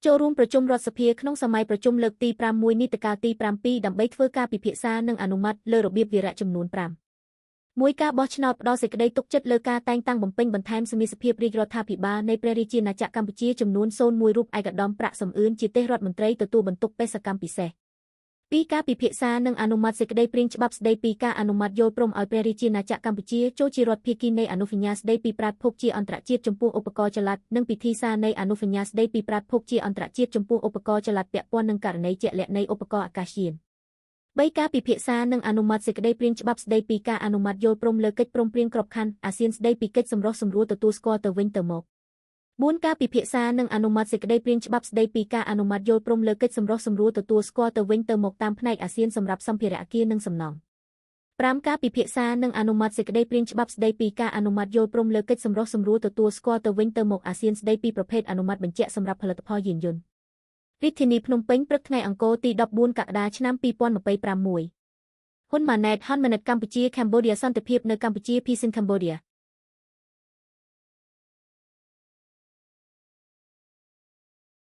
ចូលរួមប្រជុំរដ្ឋសភាក្នុងសម័យប្រជុំលើកទី6នីតិកាលទី7ដើម្បីធ្វើការពិភាក្សានិងអនុម័តលើរបៀបវារៈចំនួន5មួយការបោះឆ្នោតផ្ដល់សេចក្តីទុកចិត្តលើការតែងតាំងបំពេញបន្ថែមសមាជិកភាពរាជរដ្ឋាភិបាលនៃព្រះរាជាណាចក្រកម្ពុជាចំនួន01រូបឯកឧត្តមប្រាក់សំអឿនជាទេសរដ្ឋមន្ត្រីទទួលបន្ទុកបេសកកម្មពិសេសពីការពិភាក្សានិងអនុម័តសេចក្តីព្រាងច្បាប់ស្តីពីការអនុម័តយល់ព្រមឲ្យព្រះរាជាណាចក្រកម្ពុជាចូលជារដ្ឋភាគីនៃអនុសញ្ញាស្តីពីប្រាតភោគជាអន្តរជាតិចំពោះឧបករណ៍ចល័តនិងពិធីសារនៃអនុសញ្ញាស្តីពីប្រាតភោគជាអន្តរជាតិចំពោះឧបករណ៍ចល័តពាក់ព័ន្ធនឹងករណីជាក់លាក់នៃឧបករណ៍អាកាសយានបីការពិភាក្សានិងអនុម័តសេចក្តីព្រាងច្បាប់ស្តីពីការអនុម័តយល់ព្រមលើកិច្ចព្រមព្រៀងក្របខ័ណ្ឌអាស៊ានស្តីពីកិច្ចសម្រុះសម្រួលទទួលស្គាល់ទៅវិញទៅមក4ការពិភាក្សានិងអនុម័តសេចក្តីព្រាងច្បាប់ស្តីពីការអនុម័តយល់ព្រមលើកិច្ចសម្រុះសម្រួលទទួលស្គាល់ទៅវិញទៅមកតាមផ្នែកអាស៊ានសម្រាប់សម្ភារៈអគារនិងសំណង់5ការពិភាក្សានិងអនុម័តសេចក្តីព្រាងច្បាប់ស្តីពីការអនុម័តយល់ព្រមលើកិច្ចសម្រុះសម្រួលទទួលស្គាល់ទៅវិញទៅមកអាស៊ានស្តីពីប្រភេទអនុម័តបញ្ជាក់សម្រាប់ផលិតផលយានយន្តរាជធានីភ្នំពេញព្រឹកថ្ងៃអង្គរទី14កក្កដាឆ្នាំ2026ហ៊ុនម៉ាណែតហ៊ុនម៉ាណិតកម្ពុជា Cambodia សន្តិភាពនៅកម្ពុជា Peace in Cambodia។